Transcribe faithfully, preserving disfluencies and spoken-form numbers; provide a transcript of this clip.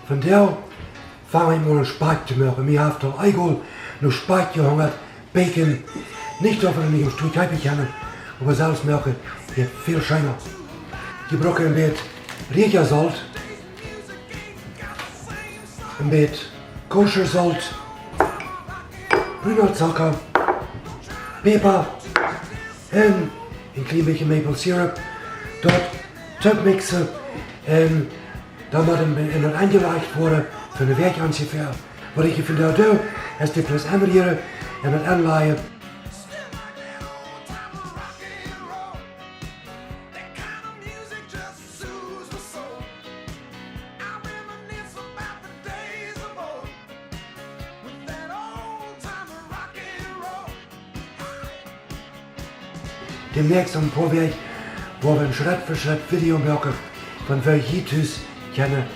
Vondoag fang ekj aun Spakj to moaken. Mie haft aul eewich no Spakj jehungat, bäkjen. Nich daut wie daut nich em Stua kjeepen kjennen, oba selfst moaken jeit väl scheena. Jie brucken een bät Riejasolt, een bät Koschersolt, bruna Zocka, Päpa un een kjlien bät maple syrup. Daut toop mixen un dan mott daut aunjelajcht woaren fa eene Wäakj onjefäa. Waut ekj vondoag doo, es dit bloos aunrieren un daut aunlajen. Demnäakjst en een poa Wäakj woa wie een Schrett fa Schrett Video moaken von woo jie tus kjennen